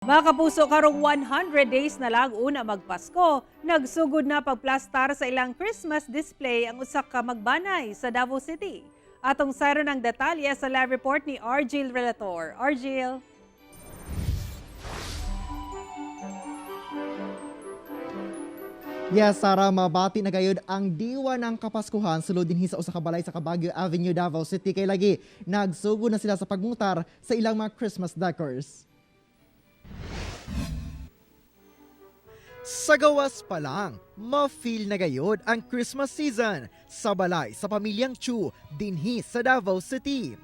Mga kapuso, karong 100 days na lang una magpasko, nagsugod na pagplastar sa ilang Christmas display ang usa ka magbanay sa Davao City. Atong sayro ng detalye sa live report ni Argil Relator. Argil. Yes, Sara, mabati na gayud ang diwa ng Kapaskuhan sulod dinhi sa usa ka balay sa Cabaguio Avenue, Davao City, kay lagi nagsugod na sila sa pagmutar sa ilang mga Christmas decors. Sa gawas pa lang, ma-feel na gayod ang Christmas season sa balay sa pamilyang Chu dinhi sa Davao City.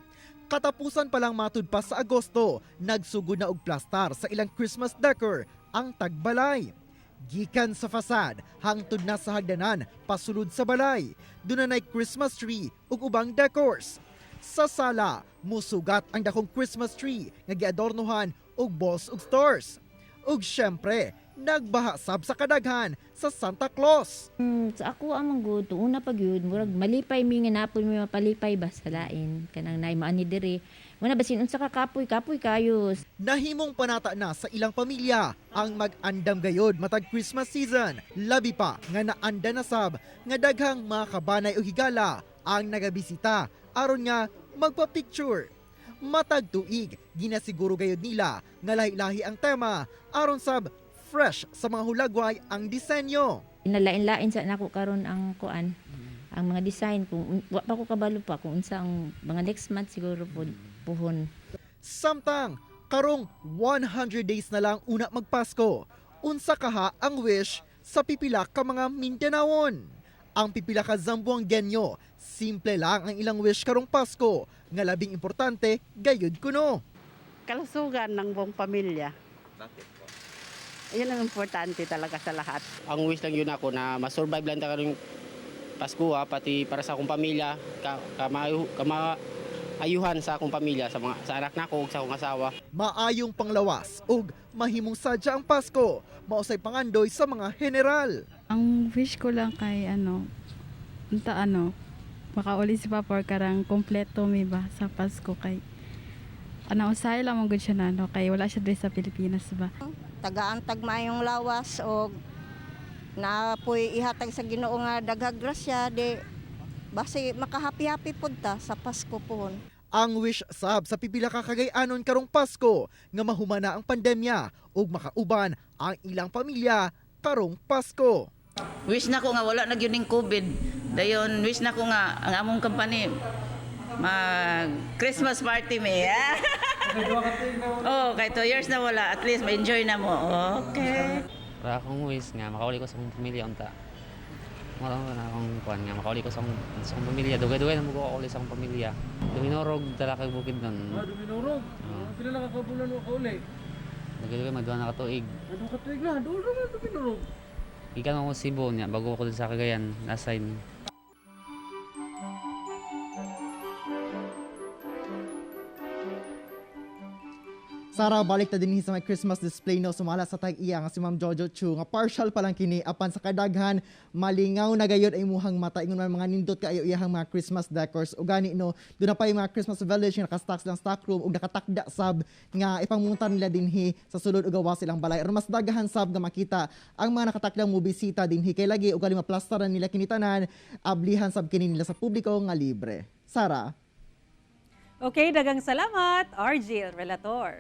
Katapusan pa lang matud pa sa Agosto, nagsugod na og plastar sa ilang Christmas decor ang tagbalay. Gikan sa fasad, hangtod na sa hagdanan, pasulod sa balay. Doon na Christmas tree ug ubang decors. Sa sala, musugat ang dakong Christmas tree nga giadornohan og balls ug stars. Ug syempre, nagbaha sab sa kadaghan sa Santa Claus. Sa ako amang good, una pag yun, murag malipay mi nga napon mi mapalipay ba sa lain kanang naay maani diri. Muna basin unsa ka kapoy, kapoy kayo. Nahimong panata na sa ilang pamilya ang mag-andam gayod matag Christmas season. Labi pa nga naanda na sab nga daghang mga kabanay o higala ang nagabisita aron nga magpa-picture. Matag tuig, ginasiguro gayod nila nga lahi-lahi ang tema aron sab fresh sa mga hulagway ang disenyo. Inalain-lain sa nako karon ang kuan, ang mga design kung wa pa ko kabalo pa kung unsa ang mga next month siguro po puhon. Samtang karong 100 days na lang una magpasko, unsa kaha ang wish sa pipila ka mga Mindanaon. Ang pipila ka Zamboangueño, simple lang ang ilang wish karong Pasko, nga labing importante gayud kuno. Kalusugan ng buong pamilya. Bakit po? Yun ang importante talaga sa lahat. Ang wish lang yun ako na masurvive lang ta karong Pasko ha, pati para sa akong pamilya, ka, kamayo, kamaayuhan sa akong pamilya, sa mga sa anak nako ug sa akong asawa. Maayong panglawas ug mahimong sadya ang Pasko, mausay pangandoy sa mga general. Ang wish ko lang kay ano, unta ano, makauli si Papa or karang kompleto mi ba sa Pasko kay ano, usahay lang mong good siya na ano, kay wala siya diri sa Pilipinas ba. Tagaan tagmayong lawas o naapoy ihatag sa Ginoo nga daghang grasya di basi makahappy-happy pud ta sa Pasko pohon. Ang wish sab sa pipila ka Kagay-anon karong Pasko nga mahumana ang pandemya ug makauban ang ilang pamilya karong Pasko. Wish na ko nga wala na gyud ning COVID. Dayon wish na ko nga ang among company mag Christmas party mi. Oh, kay 2 years na wala, at least ma-enjoy na mo. Okay. Para akong wish nga makauli ko sa akong pamilya unta. Mao na akong kuan nga makauli ko sa akong pamilya. Dugay-dugay na mo ko kauli sa akong pamilya. Duminorog dala kay bukid nun. Ah, Duminorog. Oo. Pila na ka kabulan mo kauli? Dugay-dugay magduha na ka tuig. Ano ka tuig na? Doon na Duminorog. Gikan ako Cebu niya bago ako dun sa Cagayan na-assign. Sara, balik ta dinhi sa may Christmas display no, sumala sa tag iya nga si Ma'am Jojo Chu nga partial pa lang kini apan sa kadaghan malingaw na gayud ay imuhang mata ingon man mga nindot kaayo iyahang mga Christmas decors ug gani no doon na pa yung mga Christmas village nga naka-stock silang stock room ug nakatakda sab nga ipangmunta nila dinhi sa sulod ug gawas silang balay aron mas daghan sab nga makita ang mga nakatakdang mobisita dinhi kay lagi ug gali maplastaran nila kini tanan, ablihan sab kini nila sa publiko nga libre. Sara. Okay, dagang salamat, Argil Relator.